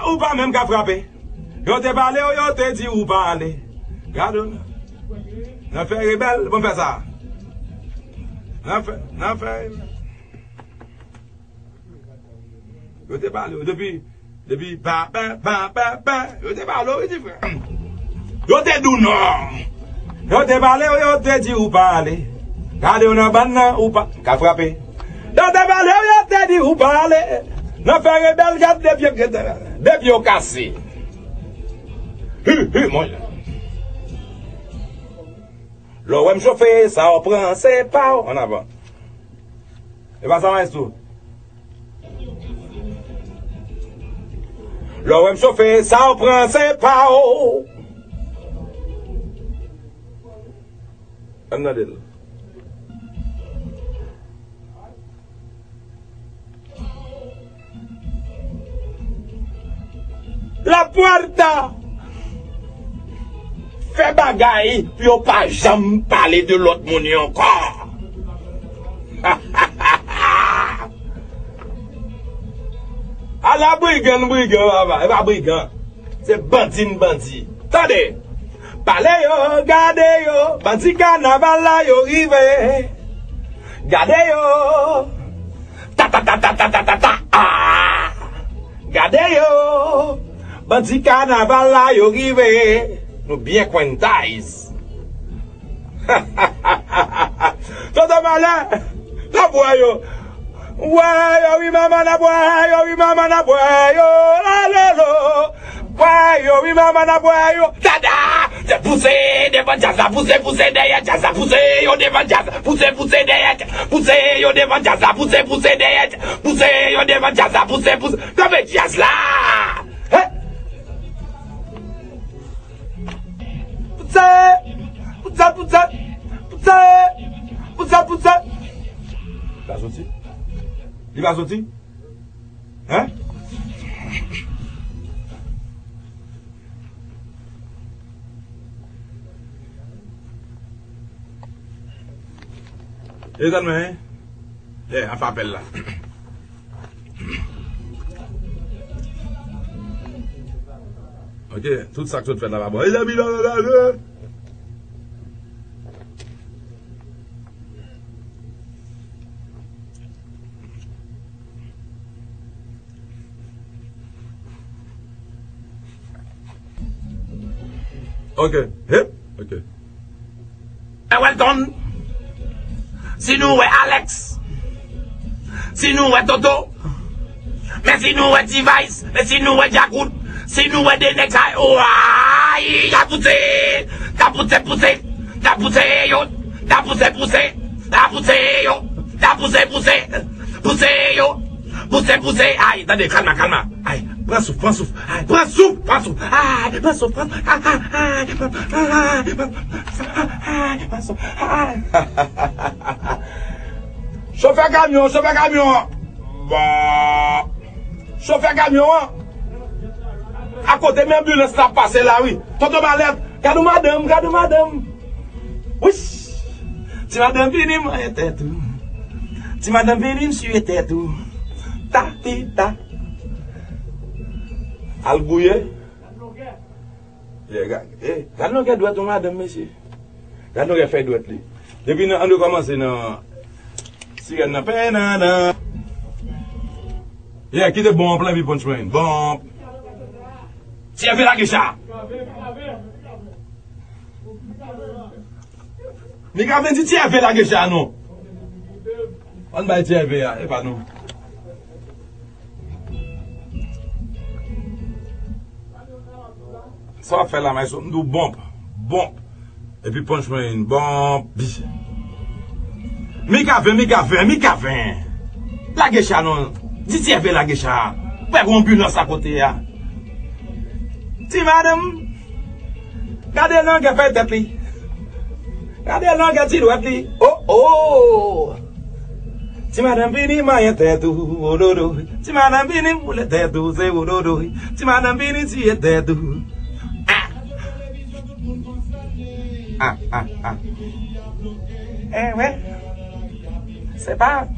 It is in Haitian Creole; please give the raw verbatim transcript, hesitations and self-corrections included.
Ou pa menm ka frape. Yo te pale w, yo te di ou pa ale. Gade w nan. Nan fè rebèl, bon fè sa. Nan fè, nan fè rebèl. Yo te pale w depi, depi pa, pa, pa, pa, pa. Yo te pale w, wi, ti frè. Yo te di w non. Yo te pale w, yo te di ou pa ale. Gade w nan bann nan, ou pa ka frape. Yo te pale w, yo te di ou pa ale. Nan fè rebèl, gad de pye, de pye w kase. Hi, hi, mwen. Lè w wè m chofe, sa w pran, se pa w. An avan. E pa sa, maestro? Lè w wè m chofe, sa w pran, se pa w. Ann tande l. La Puerta fè bagay pou yo pa janm pale de lòt moun yo ankò. Ala brigan, brigan, papa. E pa brigan. Se bandi n bandi. Tande! Pale yo, gade yo, bandi kanaval la yo rive. Gade yo. Ta, ta, ta, ta, ta, ta, ta, ta, ah. Gade yo. Bandi kanaval la yo rive. Nou byen kwentayz. Tonton Malè, n ap wè yo. Wè yo, wi manman, n ap wè yo, wi manman, n ap wè yo. Lalolo. Wè yo, wi manman, n ap wè yo. Dada! Se pouse devan djaz la, pouse, pouse dèyè djaz la, pouse yo devan djaz la, pouse, pouse dèyè djaz, pouse yo devan djaz la, pouse, pouse dèyè djaz, pouse yo devan djaz la, pouse, pouse. Kanpe djaz la! Hè! Poutse! Poutse, poutse! Poutse! Poutse, poutse! Li pa soti? Li pa soti? Hein? E sa nou, hein? Yeah, an fè apèl la. Ok, tout sa k sot fèt la pa bon. E zanmi, non, non, non, non. Ok. Hep. Ok. E Welton. Si nou wè Alex. Si nou wè Toto. Men si nou wè T-Vice. Men si nou wè Djakout. Si nou wè de nèg sa yo. Ay, ta pouse. Ta pouse, pouse. Ta pouse yo. Ta pouse, pouse. Ta pouse yo. Ta pouse, pouse. Pouse yo. Pouse, pouse. Ay, tande, kalma, kalma. Ay, pran souf, pran souf. Ay, pran souf, pran souf. Ay, pran souf, pran souf. Ay, ay, ay, pran, ay, pran, ay, pran souf. Ay. Chofè kamyon, chofè kamyon. Bon. Chofè kamyon an. Akote men anbilans la pase la, wi. Tonton Malèt, gad yon madanm, gad yon madanm. Wish! Ti madanm vini manyen tèt ou. Ti madanm vini m siye tèt ou. Ta, ti, ta. Al gouye. Yeah, ga-, eh, gad longè dwèt yon madanm, mesye. Gad longè fèy dwèt li. Depi nan, ann rekòmanse nan sirèn nan. Pen nan nan. Yeah, kite bon plan epi punch mwen. Bon. Ti Ève lage cha. Mikaven di Ti Ève lage cha non. Ann bay Ti Ève a, e pa nou. Sa w ap fè la, maestro? M di w bonp, bonp. Epi punch mwen, bonp, bi. Mikaven, Mikaven, Mikaven. Lage cha non. Di Ti Ève lage cha. Ou wè gon anbilans akote a. Ti madanm. Gade longè fèy tèt li. Gade longè ti dwèt li. Oh, oh. Ti madanm vini manyen tèt ou, ododo. Ti madanm vini boule tèt ou, se ododo. Ti madanm vini tiye tèt ou. Ah. Ah, ah, ah. Eh, wè. Se pa